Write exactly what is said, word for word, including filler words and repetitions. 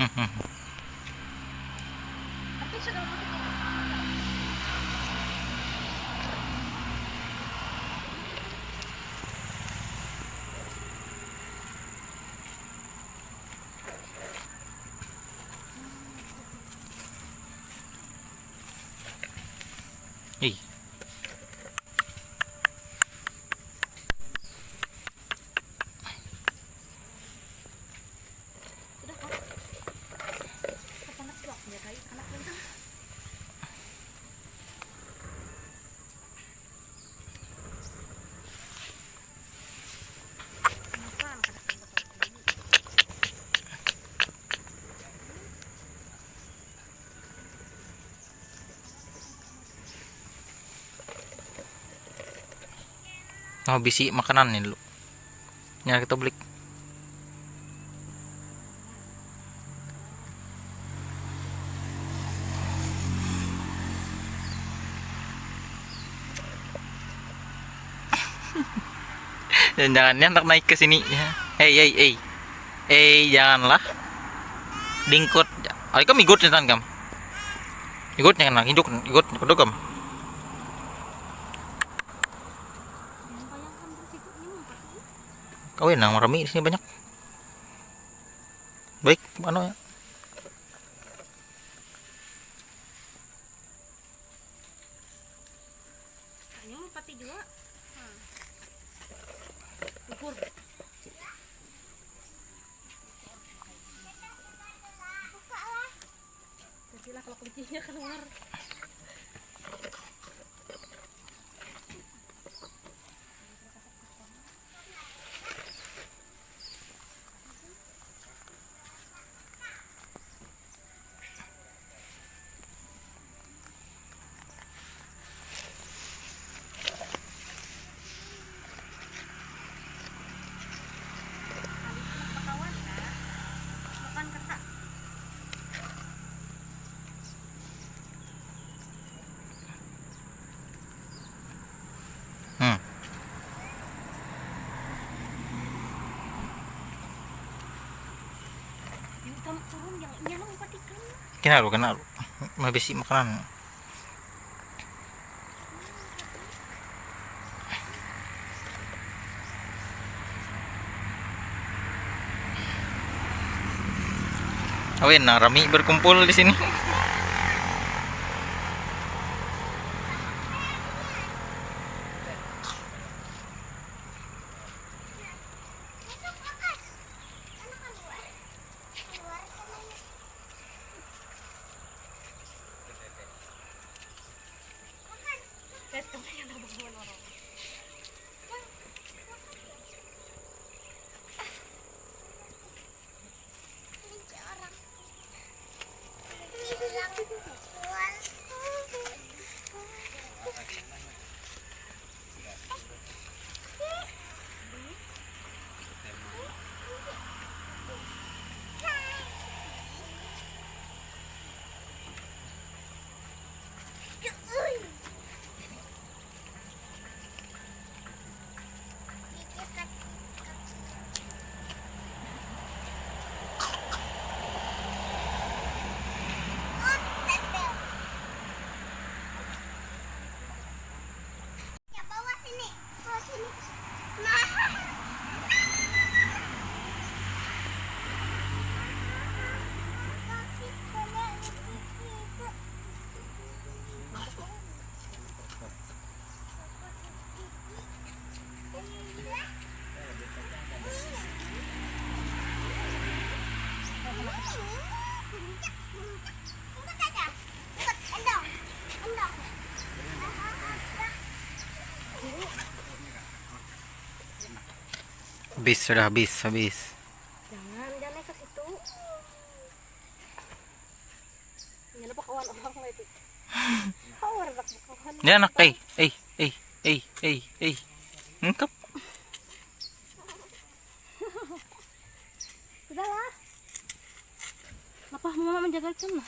Tapi sudah. Ih. Sudah, Kak. Panas, Kak. Ya, kayu, anak, ya. Oh, bisi makanan nih dulu. Nya kita beli. Jangan-jangan nya handak naik ke sini. Hei, hei, hei. Hei, janganlah. Dingkut. Ari kam igut nya, tan, kam. Igut nya kena, igut, igut, igut, kam. Kawin nang marami di sini banyak. Baik, anu ya. Ini merpati jua. Hmm. Gugur. Buka lah. Kunci lah, kalau kuncinya keluar. Hmm. Kena lu, kena lu. Mabisi makanan. Awin, nah, rami berkumpul di sini. Habis, sudah habis, habis. Jangan, jangan naik ke situ. Ini apa kawan orang lah itu? Power bak kawan. Ini anak, eh, eh, eh, eh, eh, eh. Engkep. Sudahlah. Apa mama menjaga kan lah?